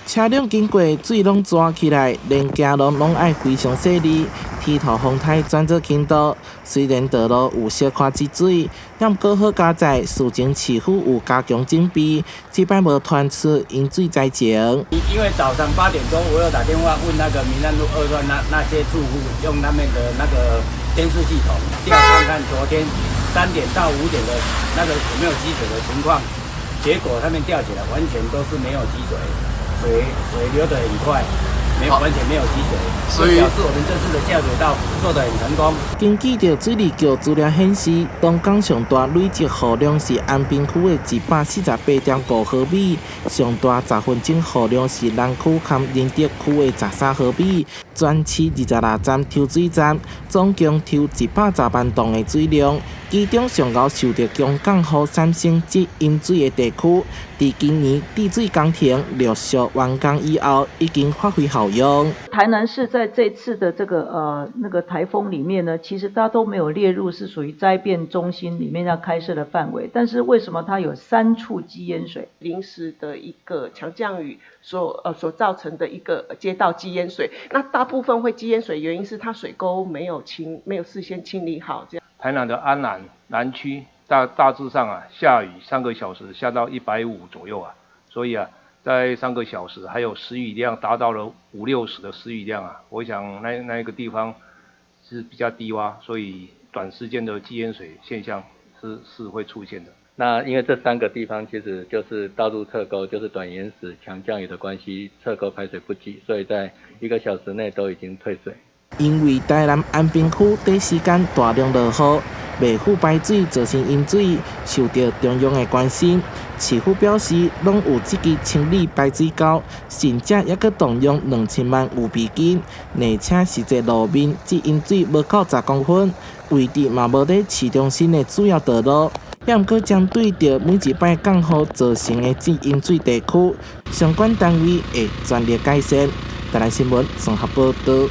車輛經過，水攏逝起來，連行路攏愛非常細膩。鐵頭風颱轉做傾倒，雖然道路有小可積水，毋過好佳哉，事前市府有加強準備，這擺無傳出淹水災情。因為早上8點鐘，我有打電話問那個民安路二段那些住戶，用他們的那個監視系統調看看昨天3點到5點的那個有沒有積水的情況，結果他們調起來完全都是沒有積水。水流得很快，沒完全沒有積水，所以表示我們這次的下水道做得很成功。根據著水利局資料顯示，東港上大累積雨量是安平區的148.5毫米，上大10分鐘雨量是南區和仁德區的13毫米。全市26站抽水站總共抽110萬噸的水量，其中上𠢕受著強降雨產生積淹水的地區，佇今年治水工程陸續完工以後，已經發揮效用。台南市在這次的這個那個颱風裡面呢，其實它都沒有列入是屬於災變中心裡面要開設的範圍，但是為什麼它有三處積淹水？臨時的一個強降雨所造成的一個街道積淹水，那大部分會積淹水原因是它水溝沒有清，沒有事先清理好。這樣。台南的安南南區大致上啊，下雨3個小時下到150左右啊，所以啊，在3個小時還有時雨量達到了五六十的時雨量啊，我想那一個地方是比較低窪，所以短時間的積淹水現象是會出現的。那因為這三個地方其實就是道路側溝，就是短延時強降雨的關係，側溝排水不及，所以在1個小時內都已經退水。因為台南安平區短時間大量落雨，未赴排水造成淹水，受著中央的關心。市府表示，攏有積極清理排水溝，甚至猶閣動用2000萬預備金，而且實際路面積淹水無夠10公分，位置嘛無佇市中心的主要道路。猶毋過針對著每一擺降雨造成的積淹水地區，相關單位會全力改善。台南新聞綜合報導。